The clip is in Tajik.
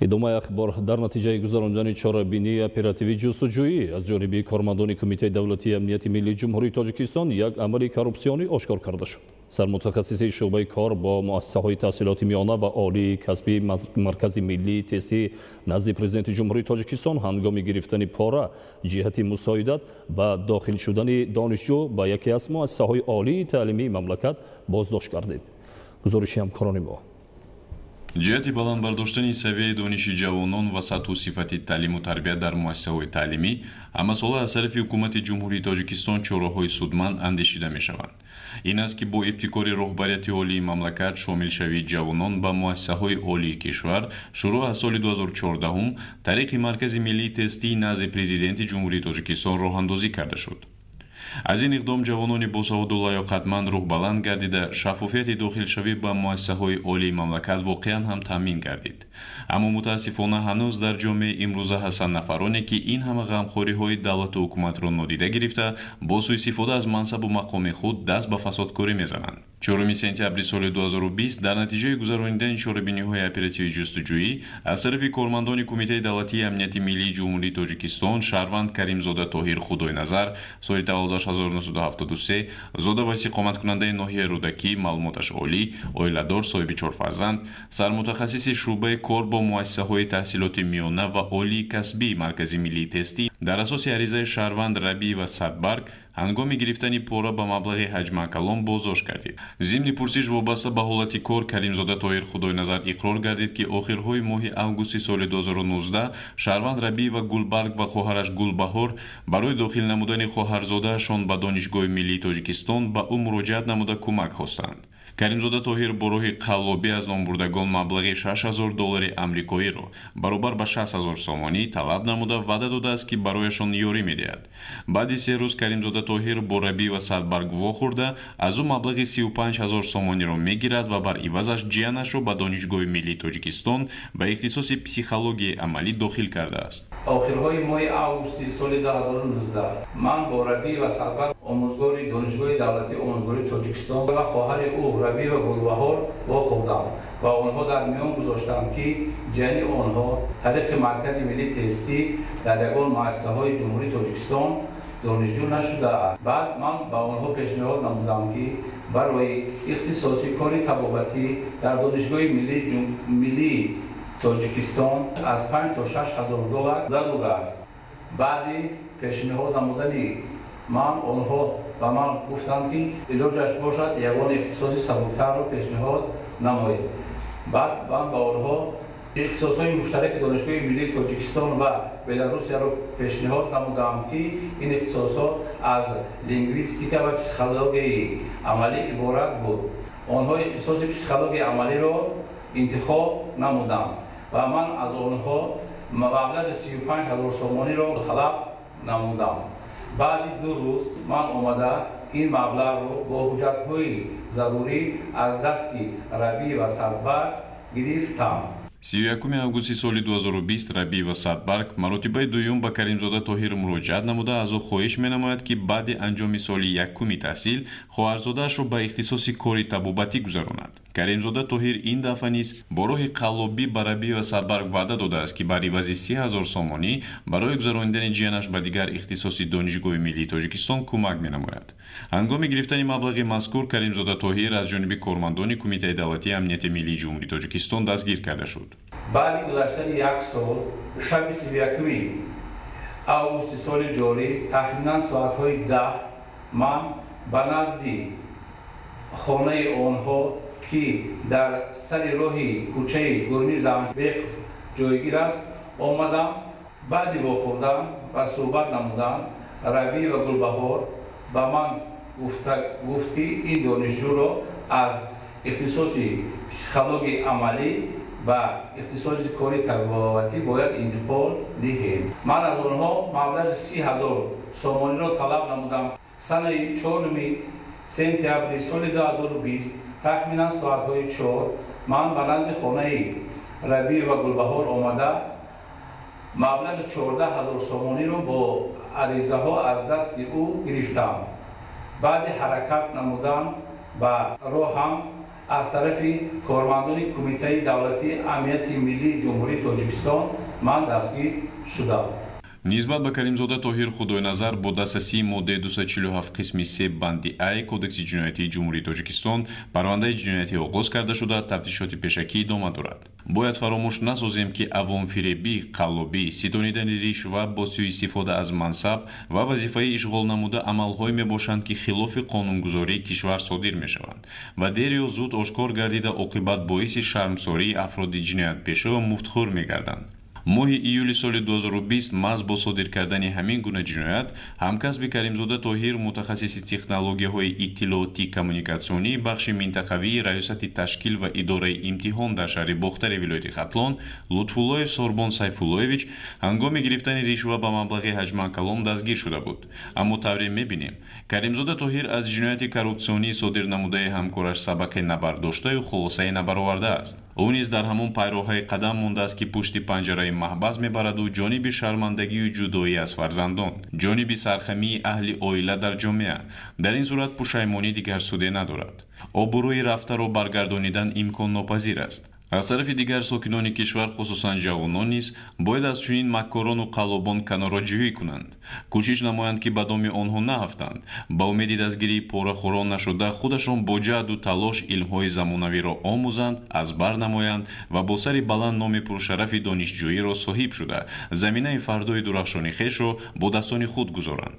Идомаи ахбор. Дар натиҷаи гузаронидани чорабинии оперативӣ ҷустуҷӯӣ аз ҷониби кормандони Кумитаи давлатии амнияти миллии Ҷумҳурии Тоҷикистон як амали коррупсионӣ ошкор карда шуд. Сармутахассиси шӯъбаи кор бо муассисаҳои таҳсилоти миёна ва олии касбии Маркази миллии тестӣ назди Президенти Ҷумҳурии Тоҷикистон ҳангоми гирифтани пора ҷиҳати мусоидат ба дохил шудани донишҷӯ ба яке аз муассисаҳои олии таълимии мамлакат боздошт гардид. Гузориши ҳамкорони мо. Ҷиҳати баланд бардоштани савияи дониши ҷавонон ва сатҳу сифати таълиму тарбия дар муассисаҳои таълимӣ ҳамасола аз тарафи Ҳукумати Ҷумҳурии Тоҷикистон чораҳои судманд андешида мешаванд. Ин аст, ки бо ибтикори роҳбарияти олии мамлакат шомилшавии ҷавонон ба муассисаҳои олии кишвар шурӯъ аз соли 2014 тариқи Маркази миллии тестии назди Президенти Ҷумҳурии Тоҷикистон роҳандозӣ карда шуд. Аз ин иқдом ҷавонони босаводу лаёқатманд рӯҳбаланд гардида, шаффофияти дохилшавӣ ба муассисаҳои олии мамлакат воқеан ҳам таъмин гардид. Аммо мутаассифона, ҳанӯз дар ҷомеаи имрӯза ҳастанд нафароне, ки ин ҳама ғамхориҳои давлату ҳукуматро нодида гирифта, бо суистифода аз мансабу мақоми худ даст ба фасодкорӣ мезананд. 4 сентябри соли 2020 дар натиҷаи гузаронидани чорабиниҳои оперативии ҷустуҷӯӣ аз тарафи кормандони Кумитаи давлатии амнияти миллии Ҷумҳурии Тоҷикистон шаҳрванд Каримзода Тоҳир Худойназар, соли таваллудаш 1973, зода ва истиқоматкунандаи ноҳияи Рӯдакӣ, маълумоташ олӣ, оиладор, соҳиби чор фарзанд, сармутахассиси шӯъбаи кор бо муассисаҳои таҳсилоти миёна ва олии касбии Маркази миллии тестӣ дар асоси аризаи шаҳрванд Рабиева Садбарг ҳангоми гирифтани пора ба маблағи ҳаҷмакалон боздошт гардид. Зимни пурсиш вобаста ба ҳолати кор Каримзода Тоҳир Худойназар иқрор гардид, ки охирҳои моҳи августи соли 2019 шаҳрванд Рабиева Гулбарг ва хоҳараш Гулбаҳор барои дохил намудани хоҳарзодаашон ба Донишгоҳи миллии Тоҷикистон ба ӯ муроҷиат намуда, кӯмак хостанд. Каримзода Тоҳир бо роҳи қаллобӣ аз номбурдагон маблағи 6000 доллари амрикоиро, баробар ба 60 000 сомонӣ, талаб намуда, ваъда додааст, ки барояшон ёрӣ медиҳад. Баъди 3 рӯз Каримзода Тоҳир бо Рабиева Садбарг вохӯрда, аз ӯ маблағи 35 000 сомониро мегирад ва бар ивазаш ҷиянашро ба Донишгоҳи миллии Тоҷикистон ба ихтисоси психологияи амалӣ дохил кардааст. Охирҳои моҳи августи соли 2019 ман бо Рабиева Садбарг, омӯзгори Донишгоҳи давлатии омӯзгории Тоҷикистон, ва хоҳари ӯ Рабиева Гулбаҳор вохӯрдам ва онҳо дар миён гузоштанд, ки ҷияни онҳо тариқи Маркази миллии тестӣ дар ягон муассисаҳои Ҷумҳурии Тоҷикистон донишҷӯ нашудааст. Баъд ман ба онҳо пешниҳод намудам, ки барои ихтисоси кори табобатӣ дар Донишгоҳи миллии Тоҷикистон аз 5 то 6 ҳазор доллар зарур аст. Баъди пешниҳод намудани ман онҳо ба ман гуфтанд, ки илоҷаш бошад, ягон ихтисоси сабуктарро пешниҳод намоед. Баъд ман ба онҳо ихтисосҳои муштараки Донишгоҳи миллии Тоҷикистон ва Беларусияро пешниҳод намудам, ки ин ихтисосҳо аз лингвистика ва психологияи амалӣ иборат буд. Онҳо ихтисоси психологияи амалиро интихоб намуданд ва ман аз онҳо маблағи 35 000 сомониро талаб намудам. Баъди 2 рӯз ман омада, ин маблағро бо ҳуҷҷатҳои зарурӣ аз дасти Рабиева Садбарг гирифтам. 31 августи соли 2020 Рабиева Садбарг маротибаи дуюм ба Каримзода Тоҳир муроҷиат намуда, аз ӯ хоҳиш менамояд, ки баъди анҷоми соли якуми таҳсил хоҳарзодаашро ба ихтисоси кори табобатӣ гузаронад. Каримзода Тоҳир ин дафъа низ бо роҳи қаллобӣ ба Рабиева Садбарг ваъда додааст, ки бар ивази 30 000 сомонӣ барои гузаронидани ҷиянаш ба дигар ихтисоси Донишгоҳи миллии Тоҷикистон кӯмак менамояд. Ҳангоми гирифтани маблағи мазкур Каримзода Тоҳир аз ҷониби кормандони Кумитаи давлатии амнияти миллии Ҷумҳурии Тоҷикистон дастгир карда шуд. Баъди гузаштани як сол, шаби 31 августи соли ҷорӣ, тахминан соатҳои 10, ман ба назди хонаи онҳо, ки дар сари роҳи кӯчаи Гурмиз Замбеков ҷойгир аст, омадам. Баъди вохӯрдан ва суҳбат намудан Рабиева Гулбаҳор ба ман гуфт, ки ин донишҷӯро аз ихтисоси психологияи амалӣ ба ихтисоси кори табобатӣ бояд интиқол диҳем. Ман аз онҳо маблағи 30 000 сомониро талаб намудам. Санаи 4 сентябри соли 2020, тахминан соатҳои 4, ман ба назди хонаи Рабиева Гулбаҳор омада, маблағи 14 000 сомониро бо аризаҳо аз дасти ӯ гирифтам. Баъди ҳаракат намудан ба роҳам Аз тарафи кормандони Кумитаи давлатии амнияти миллии Ҷумҳурии Тоҷикистон ман дастгир шудам. Нисбат ба Каримзода Тоҳир Худойназар бо дастраси моддаи 247 қисми 3 банди А Кодекси ҷиноятии Ҷумҳурии Тоҷикистон парвандаи ҷиноятӣ оғоз карда шуда, тафтишоти пешакӣ идома дорад. Бояд фаромӯш насозем, ки авомфиребӣ, қаллобӣ, ситонидани ришва бо сӯистифода аз мансаб ва вазифаи ишғол намуда амалҳое мебошанд, ки хилофи қонунгузории кишвар содир мешаванд ва дер ё зуд ошкор гардида, оқибат боиси шармсории афроди ҷиноятпеша ва муфтхӯр мегарданд. Моҳи июли соли 2020 маҳз бо содир кардани ҳамин гуна ҷиноят ҳамкасби Каримзода Тоҳир, мутахассиси технологияҳои иттилоотӣ коммуникатсионӣ бахши минтақавии Раёсати ташкил ва идораи имтиҳон дар шаҳри Бохтари вилояти Хатлон Лутфуллоев Сорбон Сайфуллоевич ҳангоми гирифтани ришва ба маблағи ҳаҷман калон дастгир шуда буд. Аммо тавре мебинем, Каримзода Тоҳир аз ҷинояти коррупсионӣ содир намудаи ҳамкораш сабақе набардоштаю хулосае набаровардааст. Ӯ низ дар ҳамон пайроҳаи қадам мондааст, ки пушти панҷараи маҳбас мебараду ҷониби шармандагию ҷудоӣ аз фарзандон, ҷониби сархамии аҳли оила дар ҷомеа. Дар ин сурат пушаймонӣ дигар суде надорад. Обрӯи рафтаро баргардонидан имконнопазир аст. Аз тарафи дигар, сокинони кишвар, хусусан ҷавонон низ бояд аз чунин маккорону қаллобон канораҷӯӣ кунанд, кӯшиш намоянд, ки ба доми онҳо наафтанд, ба умеди дастгирии порахӯрон нашуда, худашон бо ҷаҳду талош илмҳои замонавиро омӯзанд, аз бар намоянд ва бо сари баланд номи пуршарафи донишҷӯиро соҳиб шуда, заминаи фардои дурахшони хешро бо дастони худ гузоранд.